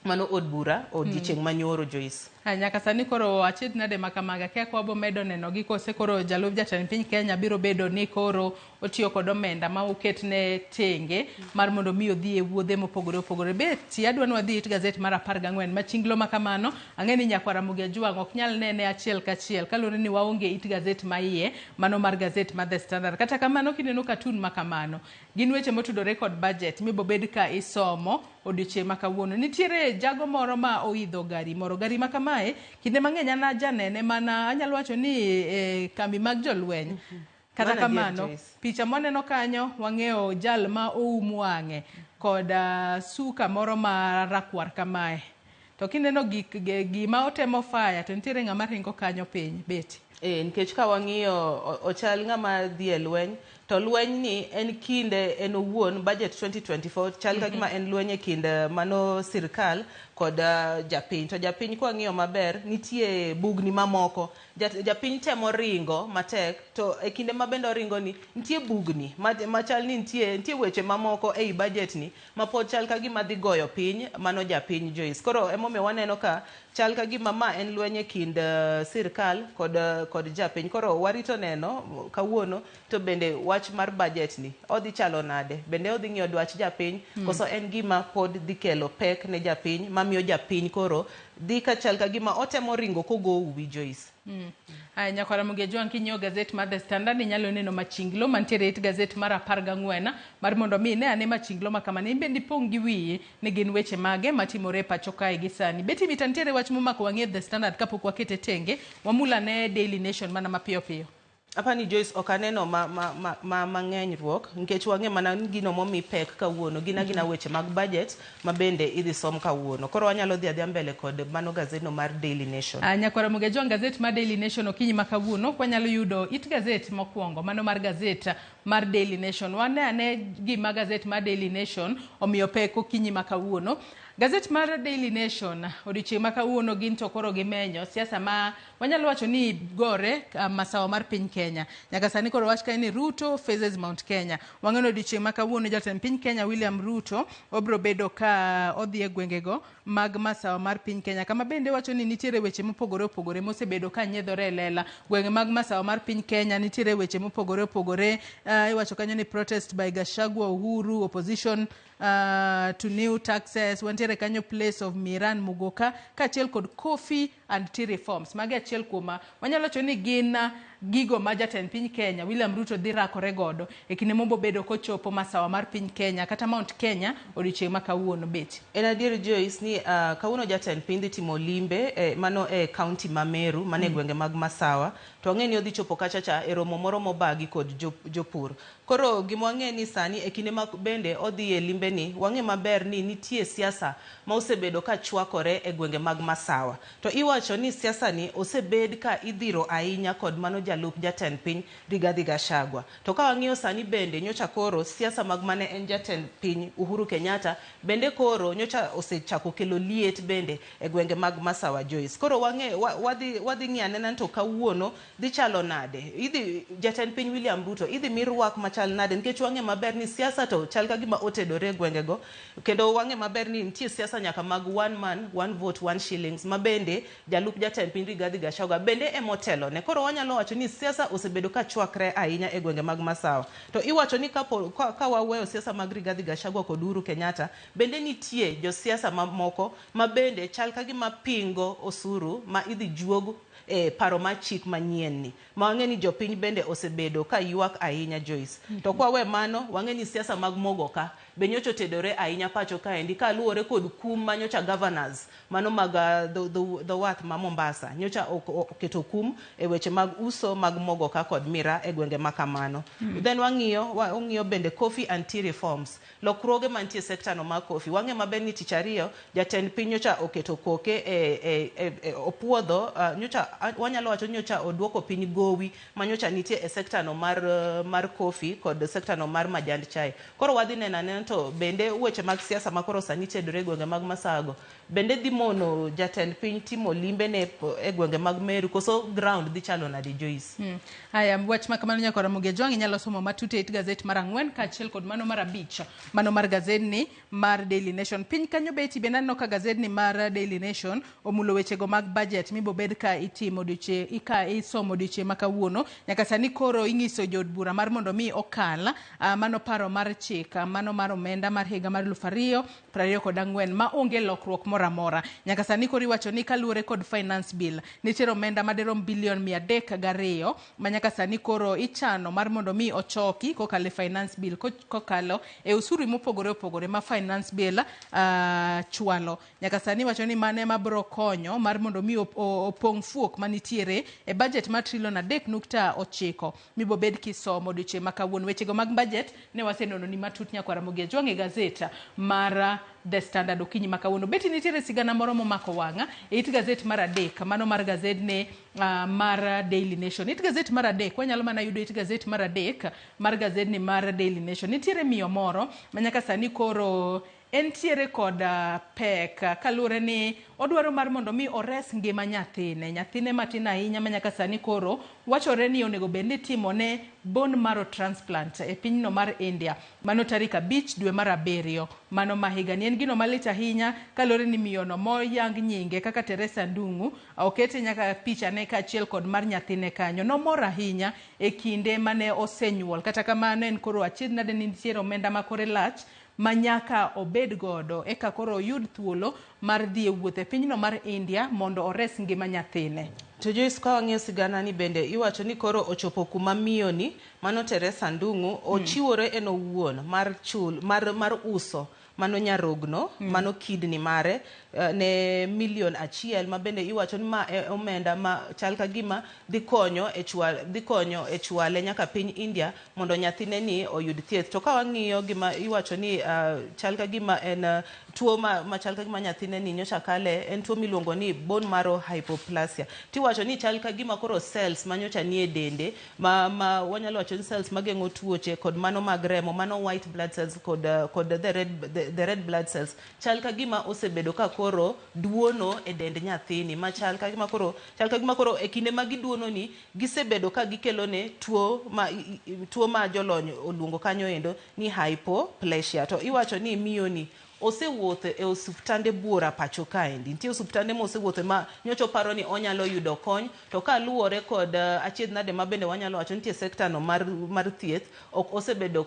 Speaker 2: mano od bura odiochieng' manyoro Joyce.
Speaker 1: Nyaka sani koro achiedh nade ma kamaga akia ka wabo medo neno gi kose koro jalup jatend piny Kenya biro bedo ni koro otiyo kod omenda ma oketne tenge mar mondo mi odhi e wuodhe mopogore opogore. Beti adwa ni wadhi it gazet mar 14 ma chinglo ma kamano ang'e ni nyakwar Ramogi Ajwang' ok nyal nene achiel kachiel kaluwore ni waonge it gazet ma iye mano mar gazet mar The Standard. Kata kamano kineno katun ma kamano gin weche motudore kod budget mibobed ka isomo odiochieng' ma kawuono. Nitiere jago moro ma oidho gari moro. Gari ma kamae kinde mang'eny an ajanene mana anyalo wacho ni kambi mag jolweny. Kata kamano picha mwaneno kanyo wang'eyo jal ma oum wang'e kod suka moro ma rakwar kamae. To kineno gima otemo fire to nitiere ng'ama ringo kanyo piny Beti.
Speaker 2: Nikech ka wang'iyo ochal ng'ama dhi e lweny to lweny ni en kinde en owuon budget 2024 chal ka gima en lweny e kind mano sirkal kod japiny. To japiny kwang'iyo maber nitie bugni mamoko. Japiny temo ringo matek to e kinde ma bende oringo ni nitie bugni machal ni nitie weche mamoko ei budget ni ma pod chal ka gima dhi goyo piny mano japiny Joyce. Koro emomiyo waneno ka chal ka gima ma en lweny e kind sirkal kod japiny. Koro warito neno kawuono to bende wach mar budget ni odhi chalo nade, bende odhi ng'iyo dwach japiny koso en gima pod dhi kelo pek ne japiny mamiyo japiny koro dhi ka chal ka gima otemo ringo kogo uwi Joyce.
Speaker 1: Aya, nyakwara Mugejuang, kinyiewo gazet mar The Standard inyalo neno machinglo mantiere it gazet mar 14 mar mondo mi ine ane machinglo ma kamano in bende ipong' gi wiyi ni gin weche mage matimore e pacho kae gi sani. Betty Mita nitiere wach momako wang'i e The Standard kapok wakete tenge, wamul ane Daily Nation mana mapiyo piyo.
Speaker 2: Apani Joyce ok aneno ma mang'eny ruok nikech wang'e mana ni gino momi pek kawuono gin agina weche mag budget ma bende idhi som kawuono. Koro wanyalo dhi adhiya mbele kod mano gazet no mar Daily Nation.
Speaker 1: Nyakwara Mugejuang, gazet mar Daily Nation okinyi ma kawuono kwanyalo yudo it gazet mokwongo mano mar gazet mar Daily Nation. Wane ane gima gazet mar Daily Nation omiyo pek okinyi ma kawuono. Gazet mar Daily Nation odiochieng' ma kawuono gin to koro gimenyo siasa ma wanyalo wacho ni gore masawa mar piny Kenya. Nyaka sani koro wach kae ni Ruto faces Mount Kenya. Wang'eyo ni odiochieng' ma kawuono jatend piny Kenya William Ruto obiro bedo ka odhi e gwengego mag masawa mar piny Kenya kama bende wacho ni nitiere weche mopogore opogore mosebedo ka nyiedhore e lela. Gwenge mag masawa mar piny Kenya nitiere weche mopogore opogore. Iwacho kanyo ni protest by Gachagua Uhuru, opposition to new taxes, wantiere kanyo place of Miran Mugoka kaachiel kod coffee and tea reforms. Magi achiel kuom wanyalo wacho ni gin gigo ma jatend piny Kenya William Ruto dhi rakore godo e kinde mobobedo kochopo masawa mar piny Kenya kata Mount Kenya odiochieng' ma kawuono bet.
Speaker 2: En adier Joyce ni kawuono jatend piny dhi timo limbe mano e county ma Meru mane gwenge mag Masawa to wang'e ni odhi chopo kacha cha e romo moro mobagi kod jopur. Koro gima wang'e ni sani e kinde ma bende odhi e limbe ni wang'e maber ni nitie siasa ma osebedo ka chwakore e gwenge mag Masawa. To iwacho ni siasa ni osebed ka idhiro ahinya kod mano jalup jatend piny Rigathi Gachagua. To ka wang'iyo sani bende nyocha koro siasa mag mane en jatend piny Uhuru Kenyatta bende koro nyocha osechako kelo liet bende e gwenge mag Masawa Joyce. Koro wang'e wadhi ng'iyo anena to kawuono dhi chalo nade. Idhi jatend piny William Ruto idhi mi rwak machal nade nikech wang'e maber ni siasa to chal ka gima otedore e gwengego kendo wang'e maber ni nitie siasa nyaka mag one man one vote one shillings ma bende jalup jatend piny Rigathi Gachagua bende emotelo ne. Koro wanyalo wacho ni siasa osebedo ka chwakre ahinya e gwenge mag Masawa. To iwacho ni ka waweyo siasa mag Rigathi Gachagua kod Uhuru Kenyatta bende nitie josiasa mamoko ma bende chal ka gima pingo osuru ma idhi juog e paro mar chik manyien ni. Ma wang'e ni jopiny bende osebedo ka ywak ahinya Joyce. To kwa we mano wang'e ni siasa mag mogo ka be nyocha otedore ahinya pacho kaendi kaluwore kod kum ma nyocha governors mano mag dho wath ma Mombasa nyocha oketo kum e weche mag uso mag mogo ka kod mira e gwenge ma kamano. Then wang'iyo bende coffee and tea reforms. Lokruoge mantie e sekta no mar coffee. Wang'e maber ni tich ariyo jatend piny nyocha oketo koke e opuodho nyocha wanyalo wacho nyocha oduoko piny gowi ma nyocha nitie e sekta no mar coffee kod sekta no mar majand chai. Koro wadhi neno anena to bende weche mag siasa ma koro sani tedore e gwenge mag Masago bende dhi mono jatend piny timo limbe ne e gwenge mag Meru koso ground dhi chalo nade Joyce?
Speaker 1: Aya, wach ma kamano nyakwara Mugejuang inyalo somo matut e it gazet mar 4 kaachiel kod mano mar 5 mano mar gazedni mar Daily Nation. Piny kanyo beti bende aneno ka gazedni mar Daily Nation omulo wechego mag budget mibobed ka itimo ka isomo odiochieng' ma kawuono. Nyaka sani koro ing'iso jood bura mar mondo mi okal mano paro mar chik mano mar omenda mar higa mar 2024 ma onge lokruok moro amora. Nyaka sani koro iwacho ni kaluwore kod finance bill nitiere omenda madirom bilion 302 ma nyaka sani koro ichano mar mondo mi ochoki kokalo e finance bill kokalo e osuru mopogore opogore ma finance bill chwalo. Nyaka sani iwacho ni mano ema biro konyo mar mondo mi opong' fuok manitiere e budget mar trilion 3.9 mibobed kisomo odiochieng' ma kawuono. Wechego mag budget ne wasenono ni matut nyakwara Mugejuang e gazet mar The Standard okinyi ma kawuono. Beti nitiere sigana moro momako wang'a e it gazet mar 3 mano mar gazedni mar Daily Nation. It gazet mar 3 wanyalo mana yudo it gazet mar 3 mar gazedni mar Daily Nation. Nitiere miyo moro ma nyaka sani koro Entiere kod pek kaluwore ni odwaro mar mondo mi ores ngima nyathine. Nyathine matin ahinya ma nyaka sani koro wachore ni onego bed ni itimone bone marrow transplant e pinyno mar India. Mano tarik 5 dwe mar 7 mano ma higani. En gino malit ahinya kaluwore ni miyono moyang nyinge kaka Teresa Ndung'u okete nyaka pichane kaachiel kod mar nyathine kanyo. Nomor ahinya e kinde mane osenyuol. Kata kamano en koro achiedh nade ni nitiere omenda ma kore lach ma nyaka obed godo eka koro oyud thuolo mar dhi e wuoth e pinyno mar India mondo ores ngima nyathine.
Speaker 2: To Joyce, ka wang'iyo sigana ni bende iwacho ni koro ochopo kuma miyo ni, mano Teresa Ndung'u, ochiwore en owuon mar chul, mar uso mano nyarogno, mano kidney mare ne milion 1, ma bende iwacho ni ma e omenda ma chal ka gima dhi konyo e chwal, dhi konyo e chwale nyaka piny India mondo nyathine ni oyud thieth. To ka wang'iyo gima iwacho ni chal ka gima en tuo ma chal ka gima nyathine ni nyocha kale, en tuo miluongo ni bone marrow hypoplasia. Tiwacho ni chal ka gima koro cells ma nyocha nie dende, ma wanyalo wacho ni cells mageng'o tuoche kod mano mag remo, mano white blood cells kod the red blood cells, chal ka gima osebedo ka koro duono e dend nyathini, ma chal ka gima koro, chal ka gima koro e kinde ma giduono ni gisebedo ka gikelo ne tuo ma jolony oluongo kanyo endo ni hypoplasia. To iwacho ni miyo ni osewuotho e osuptande buora pacho kaendi. Nitie osuptande mosewuotho ma nyocha oparo ni onyalo yudo kony, to kaluwore kod achiedh nade ma bende wanyalo wacho nitie sekta no mar thieth, ok osebedo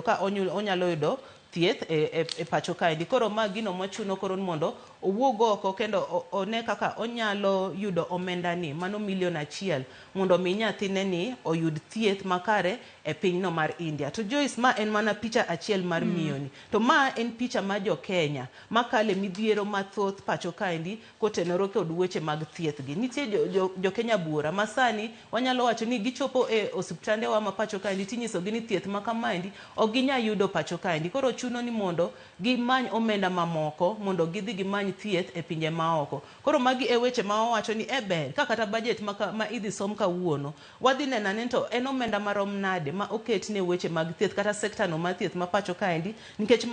Speaker 2: ka onyalo yudo thieth e pacho kaendi. Koro ma gino mochuno koro mondo owuog oko kendo one kaka onyalo yudo omenda ni, mano milion 1, mondo mi nyathine ni oyud thieth makare e pinyno mar India. To Joyce, ma en mana picha achiel mar miyo ni, to ma en picha ma jo Kenya makale midhiero mathoth pacho kaendi kotenore kod weche mag thieth gi. Nitie jo Kenya buora ma sani wanyalo wacho ni gichopo e osiptande wa ma pacho kaendi tinyisogi ni thieth ma kamaendi ok ginyal yudo pacho kaendi. Koro chuno ni mondo gimany omenda mamoko mondo gidhi gimany thieth e pinje maoko. Koro magi e weche ma wawacho ni e ber ka kata budget ma idhi som kawuono wadhi neno ane to en omenda marom nade ma oket ne weche mag thieth kata sekta no mar thieth ma pacho kaendi, nikech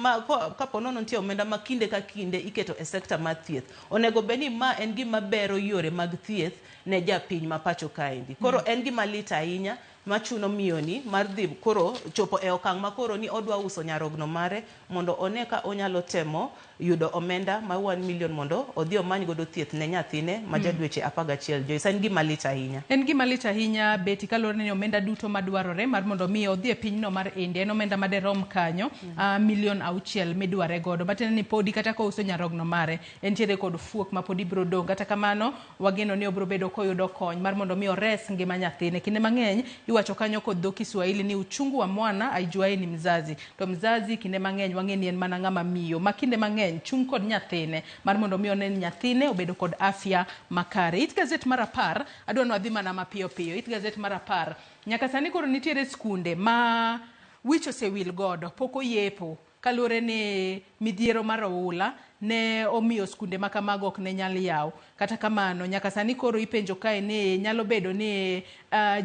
Speaker 2: kapo nono nitie omenda ma kinde ka kinde iketo e sekta mar thieth, onego bed ni ma en gima bero yore mag thieth ne japiny ma pacho kaendi. Koro en gima lit ahinya machuno miyo ni mar dhi koro chopo e okang' ma koro ni odwa uso nyarogno mare mondo one ka onyalo temo yudo omenda ma 1 million mondo odhi omany godo thieth ne nyathine ma ja dweche 11. Joyce, en gima lit ahinya.
Speaker 1: En gima lit ahinya Betty, kaluwore ni omenda duto madwarore mar mondo mi odhi e pinyno mar India en omenda maderom kanyo milion 6 midware godo. Matiende ni podi kata kouso nyarogno mare entiere kod fuok ma podi biro dong'. Kata kamano wageno ni obiro bedo koyudo kony mar mondo mi ores ngima nyathine. Kinde mang'eny iwacho kanyo kod dho Kiswahili ni uchungu wa mwana aijuaye ni mzazi. To mzazi kinde mang'eny wang'e ni en mana ng'ama miyo ma kinde mang'eny chung' kod nyathine mar mondo mi one ni nyathine obedo kod afya makare. It gazet mar 10 adwa ni wadhi mana mapiyo piyo. It gazet mar 10 nyaka sani koro nitiere skunde ma wich osewil godo pok oyepo kaluwore ni midhiero mar oula ne omiyo skunde ma kamago ok ne nyal yaw. Kata kamano nyaka sani koro ipenjo kae ni nyalo bedo ni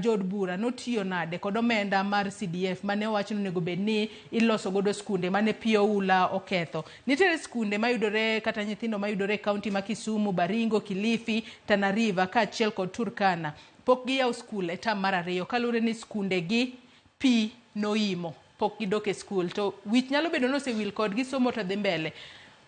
Speaker 1: jood bura notiyo nade kod omenda mar CDF mane owach ni onego bed ni iloso godo skunde mane pi oula oketho. Nitiere skunde mayudore kata nyithindo mayudore e kaunti ma Kisumu, Baringo, Kilifi, Tana River kaachiel kod Turkana. Pok giyawo skul e tam mar 2 kaluwore ni skunde gi pi noimo. Pok gidok e skul to wich nyalo bedo ni osewil kodgi somo to dhi mbele.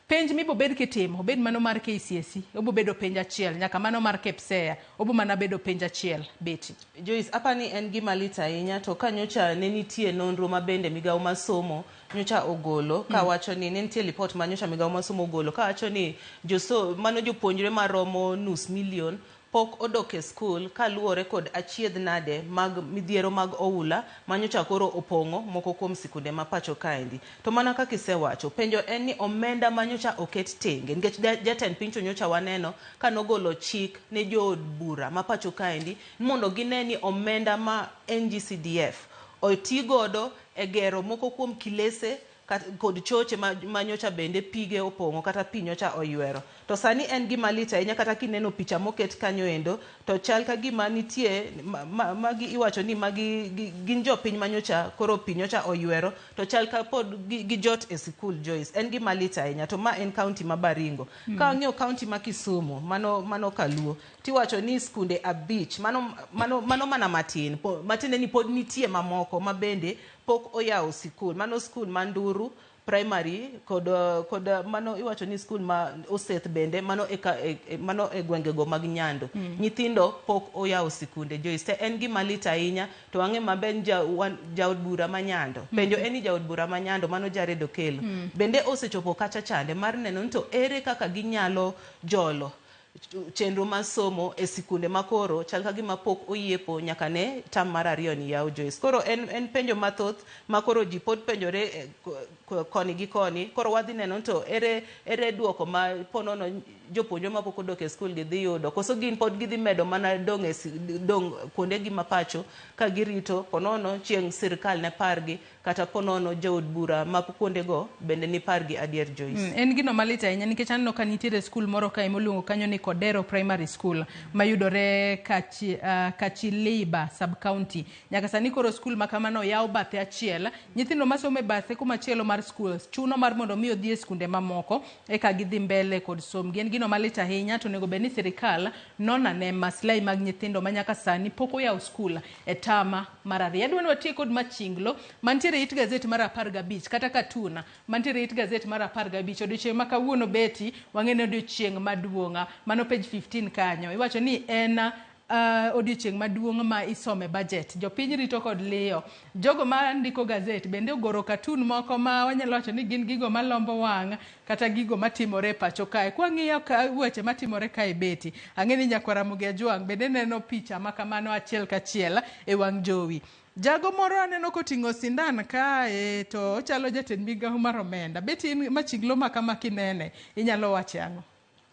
Speaker 1: Penj mibobed kitimo obed mano mar KCSE obo bedo penj achiel nyaka mano mar KPSEA obo mana bedo penj achiel. Betty.
Speaker 2: Joyce, apani en gima lit ahinya to ka nyocha ne nitie nonro ma bende migawo mar somo nyocha ogolo kawacho ni ne nitie lipot ma nyocha migawo mar somo ogolo kawacho ni mano jopuonjre maromo 500,000 pok odok e skul kaluwore kod achiedh nade mag midhiero mag oula manyocha koro opong'o moko kuom sikunde ma pacho kaendi. To mana kaka isewacho, penjo en ni omenda manyocha oket tenge nikech jatend piny to nyocha waneno ka nogolo chik ne jood bura ma pacho kaendi mondo gine ni omenda ma NGCDF oti godo e gero moko kuom kilese Kod choche ma nyocha bende pige opong'o kata pi nyocha oywero. To sani en gima lit ahinya kata kineno picha moket kanyo endo to chal ka gima nitie magi iwacho ni magi gin jopiny ma nyocha koro pi nyocha oywero to chal ka pod gijot e sikul Joyce. En gima lit ahinya to ma en kaunti ma Baringo. Ka wang'iyo kaunti ma Kisumu mano Kaluo tiwacho ni skunde 5 mano mana matin matiende ni pod nitie mamoko ma bende pok oyawo sikul. Mano skul ma Nduru Primary kod mano iwacho ni skul ma Oseth bende mano mano e gwengego mag Nyando. Nyithindo pok oyawo sikunde Joyce. Te en gima lit ahinya to wang'e maber ni jaod bura ma Nyando. Penjo en ni jaod bura ma Nyando mano Jared Okello. Bende osechopo kacha chande mar neno ni to ere kaka ginyalo jolo chenro mar somo e sikunde makoro chal ka gima pok oyiepo nyaka ne tam mar 2 ni yaw Joyce. Koro en penjo mathoth ma koro ji pod penjore koni gi koni. Koro wadhi neno to ere duoko ma ponono jopuonjre mapok odok e skul gidhi yudo, koso gin pod gidhi medo mana dong' e dong' kuondegi ma pacho ka girito ponono chieng' sirikal ne pargi kata ponono jood bura ma kuondego bende ni pargi adier Joyce.
Speaker 1: En gino malit ahinya nikech aneno ka nitiere skul moro kae miluongo kanyo ni Kodero Primary School mayudore Kachiliba sub-county. Nyaka sani koro skul ma kamano oyaw bathe achiel. Nyithindo masomo e bathe kumachielo mar skul chuno mar mondo mi odhi e skunde mamoko eka gidhi mbele kod somgi. En gino malit ahinya to onego bed ni sirikal nonane maslahi mag nyithindo ma nyaka sani pok oyaw skul e tama mar 2. Adwa ni watiek kod machinglo mantiere it gazet mar 15 kata katuna mantiere it gazet mar 15 odiochieng' ma kawuono Beti wang'e ni odiochieng' maduong'. Mano page 15 kanyo iwacho ni en odiochieng' maduong' ma isome budget. Jopiny rito kod liyo. Jogo ma ndiko gazet bende ogoro katun moko ma wanyalo wacho ni gin gigo malombo wang' kata gigo matimore e pacho kae. Kwang'iyo ka weche matimore kae Beti, ang'e ni nyakwar Ramogi Ajwang' bende neno picha ma kamano achiel kachiel e wang' jowi. Jago moro aneno koting'o sindan kae to ochalo jatend migawo mar omenda. Beti in machinglo ma kama kinene inyalo wache ang'o?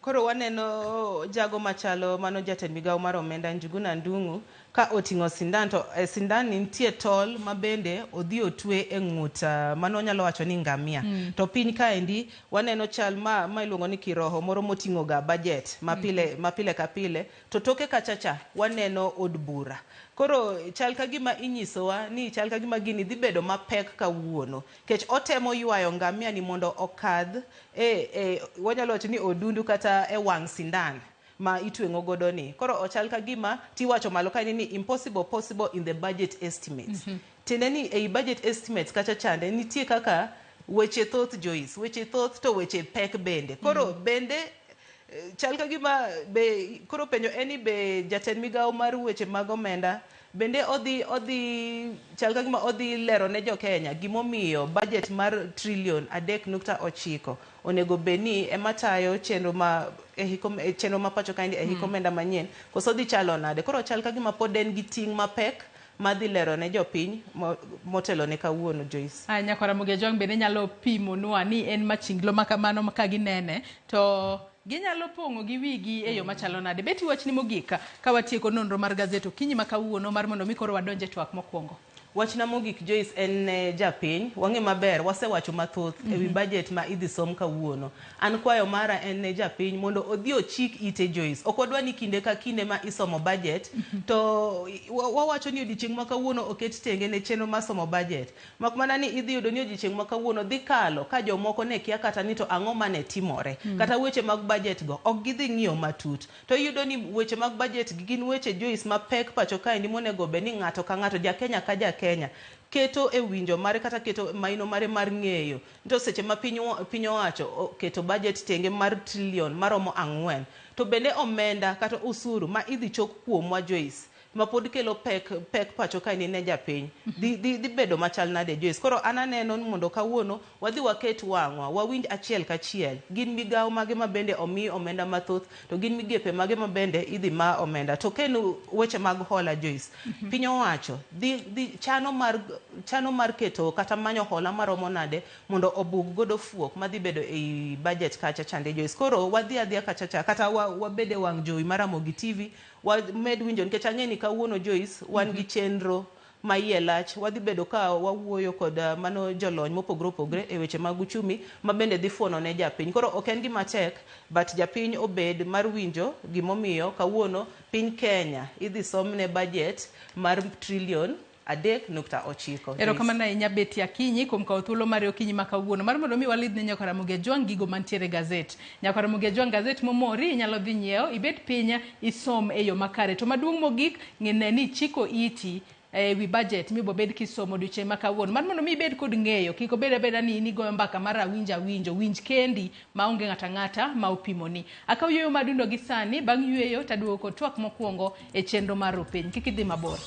Speaker 2: Koro waneno jago machalo mano jatend migawo mar omenda Njuguna Ndung'u ka oting'o sindan to e sindan ni nitie tol ma bende odhi otwe e ng'ut mano wanyalo wacho ni ngamia. To piny kaendi waneno chal ma iluongo ni kiroho moro moting'o ga budget ma pile ka pile to toke kacha cha waneno od bura. Koro chal ka gima inyisowa ni chal ka gima gini dhi bedo mapek kawuono nikech otemo ywayo ngamia ni mondo okadh wanyalo wacho ni odundu kata e wang' sindan ma itweng'o godo ni. Koro ochal ka gima tiwacho malo kae ni impossible possible in the budget estimates. Tiende ni ei budget estimates kacha chande nitie kaka weche thoth Joyce, weche thoth to weche pek bende. Koro bende chal ka gima be koro penjo en ni be jatend migawo mar weche mag omenda bende odhi chal ka gima odhi lero ne jo Kenya gimomiyo budget mar trillion 3.9 onego bed ni ema tayo chenro ma chenro ma pacho kaendi e hik omenda manyien koso dhi chalo nade. Koro chal ka gima pod en gi ting' mapek madhi lero ne jopiny motelo ne kawuono Joyce.
Speaker 1: Nyakwar Ramogi Ajwang' bende nyalo pimonwa ni en machinglo ma kamano ka ginene to ginyalo pong'o gi wigi e yo machalo nade. Beti wachni mogik ka watieko nonro mar gazet okinyi ma kawuono mar mondo mi koro wadonj e twak mokwongo.
Speaker 2: Wachna mogik Joyce en ne japiny, wang'e maber wasewacho mathoth ewi budget ma idhi som kawuono. An kwayo mara en ne japiny mondo odhi ochik ite Joyce. Ok wadwa ni kinde ka kinde ma isomo budget to wawacho ni odiochieng' ma kawuono oket tenge ne chenro mar somo budget. Mak mana ni idhi yudo ni odiochieng' ma kawuono dhi kalo ka jomoko ne kia kata ni to ang'o mane timore. Kata weche mag budget go ok gidhi ng'iyo matut. To iyudo ni weche mag budget gi gin weche Joyce mapek pacho kaendi monego bed ni ng'ato ka ng'ato, ja Kenya ka ja Kenya keto e winjo mare kata keto maino mare mar ng'eyo. To seche ma piny owacho oketo budget tenge mar trillion maromo 4 to bende omenda kata osuru ma idhi chok kuomwa Joyce ma pod kelo pek pacho kaendi ne japiny dhi bedo machal nade Joyce. Koro an aneno ni mondo kawuono wadhi waket wang'wa wawinj achiel kachiel gin migawo mage ma bende omi omenda mathoth to gin migepe mage ma bende idhi ma omenda. To kendo weche mag hola Joyce, piny owacho dhi chano mar keto kata manyo hola maromo nade mondo obug godo fuok madhi bedo ei budget kacha chande Joyce. Koro wadhi adhiya kacha cha kata wabede wang' jowi mar Ramogi TV wamed winjo nikech ang'e ni kawuono Joyce wan gi chenro ma iye lach. Wadhi bedo ka wawuoyo kod mano jolony mopogore opogore e weche mag uchumi ma bende dhi fuono ne japiny. Koro ok en gima tek, but japiny obed mar winjo gimomiyo kawuono piny Kenya idhi somne budget mar trillion 3.9.
Speaker 1: Erokamano ahinya Betty Akinyi kuom kawo thuolo mari okinyi ma kawuono mar mondo mi walidh ne Nyakwar Ramogi Ajwang' gigo mantiere e gazet. Nyakwar Ramogi Ajwang' gazet momori inyalo dhi nyiewo ibed piny isom e yo makare. To maduong' mogik ng'e ni ichiko iti e wi budget mibobed kisomo odiochieng' ma kawuono. Mar mondo mi ibed kod ng'eyo, kik obed abeda ni in igoyo mbaka mar awinjo awinjo, winj kendi maonge ng'ato ang'ata ma opimoni. Akaw yueyo madundo gi sani, bang' yueyo taduogo kod twak mokwongo e chenro mar Rupiny. Kik idhi mabor.